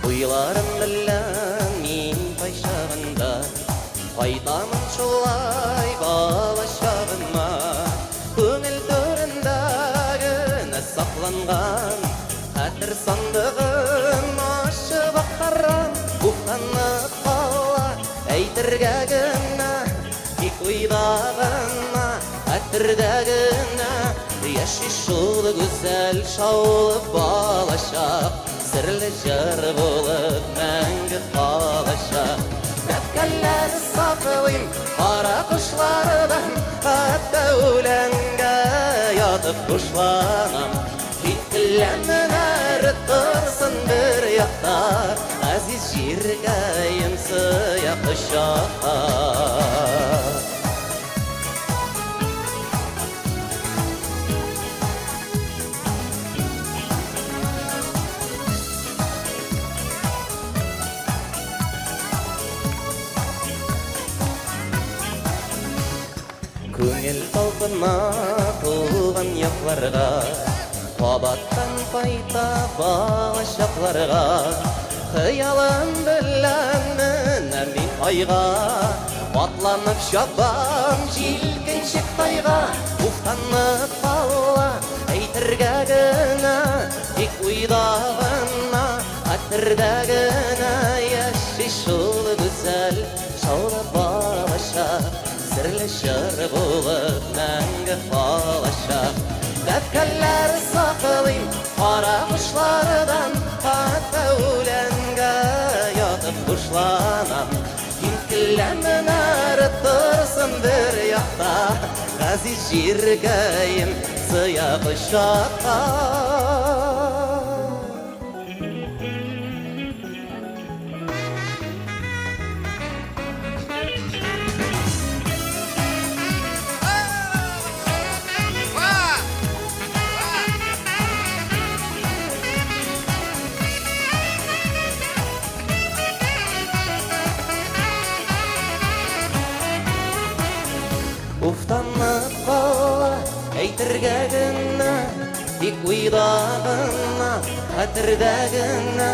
Уйларым белән мин кайчагында кайтамын шулай бала чагыма. Күңел түрендә генә сакланган хәтер сандыгын ачып актарам, уфтанып кала, әйтергә генә, тик уйда гына, хәтердә генә яши шул гүзәл шаулы балачак, серле җыр булып мәңге калачак. Бәбкәләр саклыйм кара кошлардан, хәтта үләнгә ятып хушланам. Тик келәмнәр торсын бер якта, газиз җиркәем сыя кочакка. Күңел талпына туган якларга, Кабаттан кайта балачакларга. Хыялым белән менә мин айга, Атланып чабам җилкенчек тайга. Уфтанып кала, әйтергә генә, Тик уйда гына, хәтердә генә яши шул гүзәл шаулы балачак, серле җыр булып мәңге калачак. Бәбкәләр саклыйм кара кошлардан, хәтта үләнгә ятып хушланам. Киң келәмнәр торсын бер якта, газиз җиргәем сыя кочакка. Уфтанып кала, әйтергә генә, тик уйда гына, хәтердә генә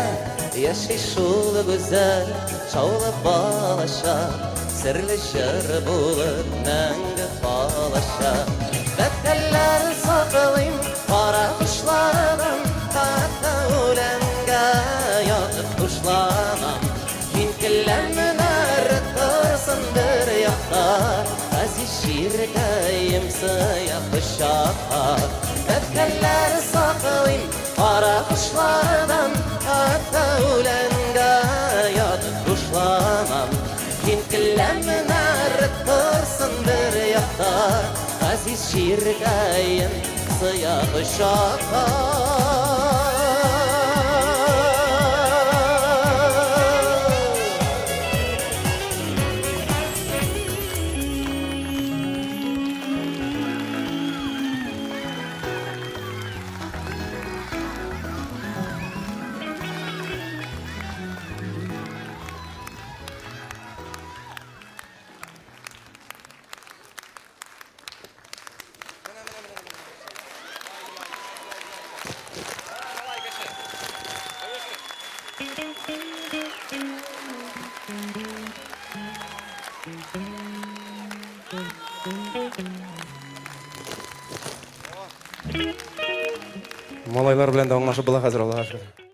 яши шул гүзәл шаулы балачак, серле җыр булып мәңге калачак. Бәбкәләр саклыйм кара кошлардан, хәтта үләнгә ятып хушланам. Киң келәмнәр торсын бер якта, газиз җиркәем сыя кочакка. Бәбкәләр саклыйм кара кошлардан, хәтта үләнгә ятып хушланам. Киң келәмнәр торсын бер якта, газиз җиркәем сыя кочакка. Малайлар белән дә аңлашып була хәзер, Аллага шөкер.